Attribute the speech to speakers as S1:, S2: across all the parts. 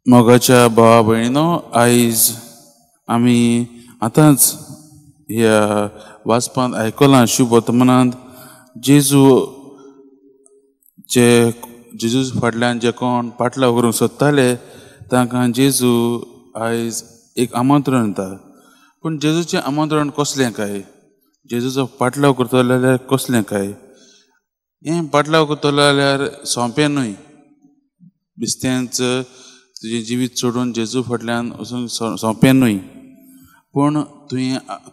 S1: मोगाच्या भावा भयणीनो, आयज आमी आतांच ह्या वाचपांत आयकलां शुभ वर्तमानांत जेजू जे जेजू फाटल्यान जे कोण पाटलाव करूंक सोदताले तांकां जेजू आयज एक आमंत्रण दिता. पूण जेजूचें आमंत्रण कसलें काय? जेजूचो पाटलाव करतलो जाल्यार कसलें काय? हें पाटलाव करतलो जाल्यार सोंपें न्हय. बिस्तेंच तुजें जिवीत सोडून जेजू फाटल्यान वचूंक सोंपें न्हय. पूण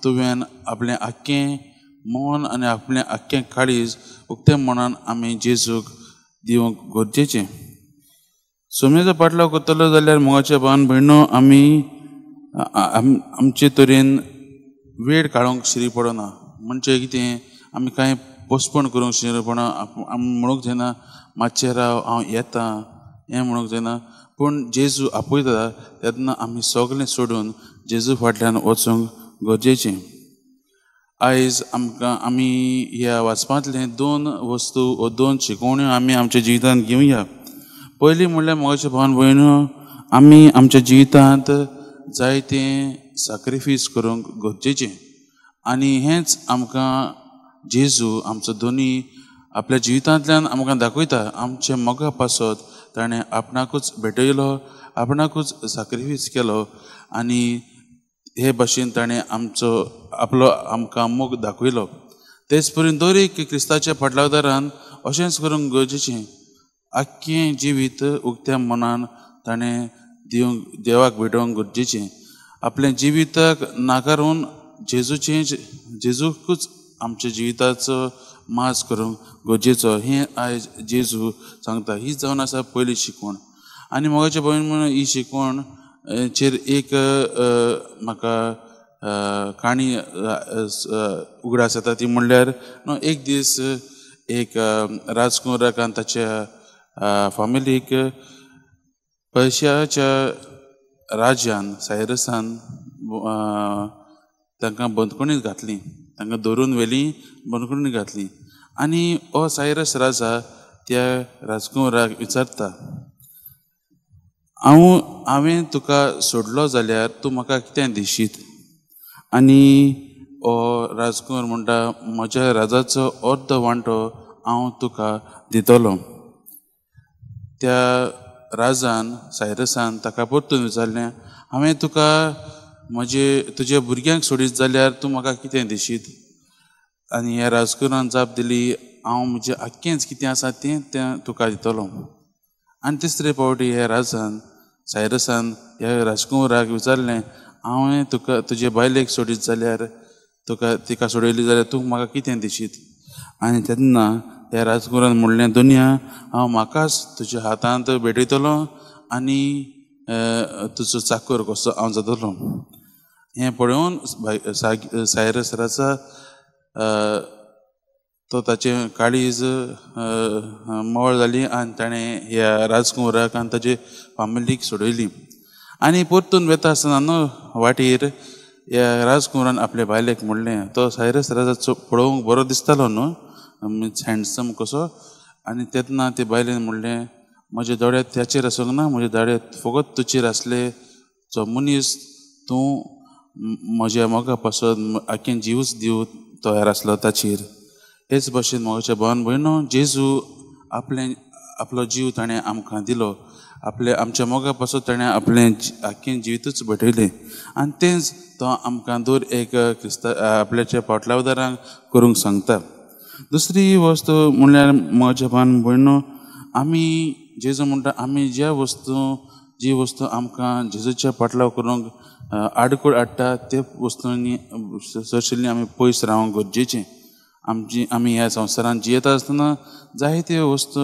S1: तुवें आपलें आख्खें मन आनी आपलें आख्खें काळीज उक्तें मनान आमी जेजूक दिवंक गरजेचें. सोम्याचो पाटलाव करतलो जाल्यार मोगाच्या भावान भयणो आमी आमचे तरेन वेळ काडूंक शिरी पडना. म्हणजे कितें, आमी कांय पोस्टपोन करूंक शिरी पडना. आमी म्हणूंक जायना मातशें राव हांव येता हें म्हणूंक जायना. पूण जेजू आपयता तेन्ना आमी सगळें सोडून जेजू फाटल्यान वचूंक गरजेचें. आयज आमकां आमी ह्या वाचपांतले दोन वस्तू वो दोन शिकवण्यो आमी आमच्या जिवितांत घेवया. पयलीं म्हणल्यार मोगाच्या भावान भयणो, आमी आमच्या जिवितांत जायतें साक्रिफीस करूंक गरजेचें. आनी हेंच आमकां जेजू आमचो दोनी आपल्या जिवितांतल्यान आमकां दाखयता. आमच्या मोगा पासत ताणें आपणाकूच भेटयलो, आपणाकूच साक्रिफीस केलो आनी हे भाशेन ताणें आमचो आपलो आमकां मोग दाखयलो. तेच परी दर एक क्रिस्ताच्या फाटलावदारान अशेंच करूंक गरजेचें. आख्खें जिवीत उक्त्या मनान ताणें दिवंक देवाक भेटोवंक गरजेचें. आपलें जिविताक नाकारून जेजूचें जेजूकूच आमच्या जिविताचो माज करूंक गरजेचो हें आयज जेजू सांगता. ही जावन आसा पयली शिकवण. आनी मोगाचे भयण म्हणून ही शिकवण चेर एक म्हाका काणी उगडास येता. ती म्हणल्यार न्हू एक दीस एक राजकुंवराक आनी ताच्या फामिलीक पर्शियाच्या राज्यान सायरसान तांकां बंदखणीत घातली, तांकां धरून व्हेली, बंदखणीत घातली. आनी हो सायरस राजा त्या राजकुंवराक विचारता, हांवें तुका सोडलो जाल्यार तूं म्हाका कितें दिशीत? आनी हो राजकुंवर म्हणटा, म्हज्या राजाचो अर्द वांटो हांव तुका दितलो. त्या राजान सायरसान ताका परतून विचारलें, हांवें तुका म्हजे तुज्या भुरग्यांक सोडीत जाल्यार तूं म्हाका कितें दिशीत? आनी ह्या राजकुंवरान जाप दिली, हांव म्हजें आख्खेंच कितें आसा तें तें तुका दितलो. आनी तिसरे फावटी ह्या राजान सायरसान ह्या राजकुंवराक विचारलें, हांवें तुका तुजे बायलेक सोडीत जाल्यार तुका तिका सोडयली जाल्यार तूं म्हाका कितें दिशीत? आनी तेन्ना ह्या राजकुंवरान म्हणलें, दुनिया हांव म्हाकाच तुज्या हातांत भेटयतलो आनी तुजो चाकर कसो हांव जातलो. हें पळोवन सायरस राजा तो ताचें काळीज मोळ जाली आनी ताणें ह्या राजकुंवराक आनी ताजे फामिलीक सोडयली. आनी परतून वेता आसतना न्हू वाटेर ह्या राजकुंवरान आपल्या बायलेक म्हणलें, तो सायरस राजा पळोवंक बरो दिसतालो न्हू, मिन्स हँडसम कसो. आनी तेन्ना ते बायलेन म्हणलें, म्हजे दोळे त्याचेर आसूंक ना, म्हजे दोळे फकत तुजेर आसले. जो मनीस तूं म्हज्या मोगा पासत आख्खें जिवूच दिवंक तयार आसलो ताचेर. हेच भाशेन मोगाच्या भावान भयणो, जेजू आपलें आपलो जीव ताणें आमकां दिलो, आपले आमच्या मोगा पासत ताणें आपलें आख्खें जिवितूच भेटयलें. आनी तेंच तो आमकां दर एक क्रिस्ता आपल्याच्या पाटलावदारांक करूंक सांगता. दुसरी वस्तू म्हणल्यार मोगाच्या भावान भयणो, आमी जेजू म्हणटा आमी ज्या वस्तू जी वस्तू आमकां जेजूच्या पाटलाव करूंक आडखळ हाडटा ते वस्तूंनी सरशिल्ली आमी पयस रावंक गरजेचें. आमची आमी ह्या संवसारांत जियेता आसतना जायत्यो वस्तू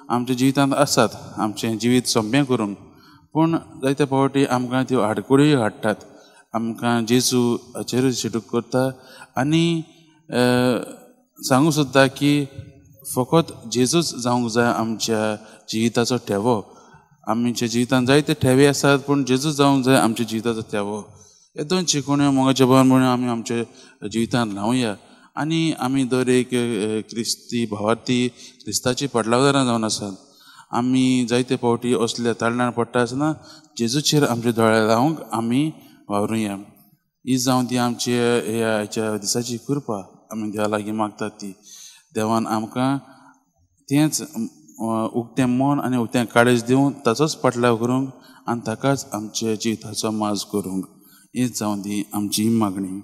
S1: आमच्या जिवितांत आसात आमचें जिवीत सोंपें करूंक, पूण जायते फावटी आमकां त्यो आडखळ्योय हाडटात. आमकां जेजू हाचेरूय शिटूक करता आनी सांगूंक सोदता की फकत जेजूच जावंक जाय आमच्या जिविताचो ठेवो. आमच्या जिवितांत जायते ठेवे आसात पूण जेजूच जावंक जाय आमच्या जिविताचो ठेवो. हे दोन शिकवण्यो मोगाच्या भावान म्हणून आमी आमच्या जिवितांत लावया आनी आमी दर एक क्रिस्ती भावार्थी क्रिस्ताची पाटलावदारां जावन आसात. आमी जायते फावटी असल्या ताळणार पडटा आसतना जेजूचेर आमचे दोळे लावंक आमी वावरुया. ही जावं ती आमचे ह्या आयच्या दिसाची कृपा आमी देवा लागीं मागतात ती देवान आमकां तेंच उक्तें मन आनी उक्तें काळीज दिवन ताचोच पाटलाव करूंक आनी ताकाच आमच्या जिविताचो माज करूंक. हीच जावं दी आमची मागणी.